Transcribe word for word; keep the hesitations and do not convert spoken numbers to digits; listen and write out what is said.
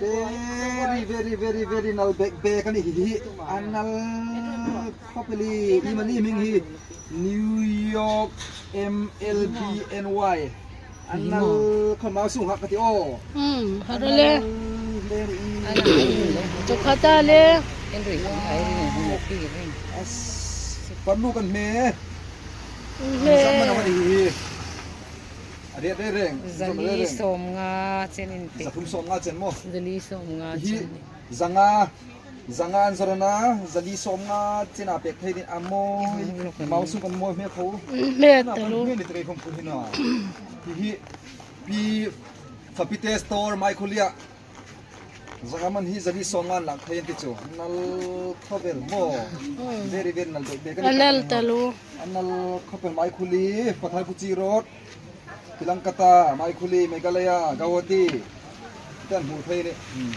Very, very, very, very nal bek bek a ni hi. A nal khawp el a, iemani hming hi. New York M L B N Y. A nal khawp mau sung hak ka ti aw. Hmm, har le. A nal le. Chu kha ta le. As, pan lu kan hme. Hme. Zam man a ni hi. A riat reng reng. Zali sawmnga chen in pe. Zathum sawmnga chen maw? Zali sawmnga chen. Hi zanga, zanga an zawr a na, zali sawmnga chen a pek thei ding a maw? Mau sung kan mawi hme kho. Hme taluo. Hme ni trei khom khu hi na. Hi hi, pi, Fapite Store, Maikhuli a. Zanga man hi zali sawmnga an lak thei an ti chu. Nal khawp el maw. Hmm. Very, very nal bek bek a ni. A nal taluo. A nal khawp el, Maikhuli, Patharkuchi Road. Pilangkata, Maikhuli, Meghalaya, Guwahati. Ten hmu thei ni. Hmm.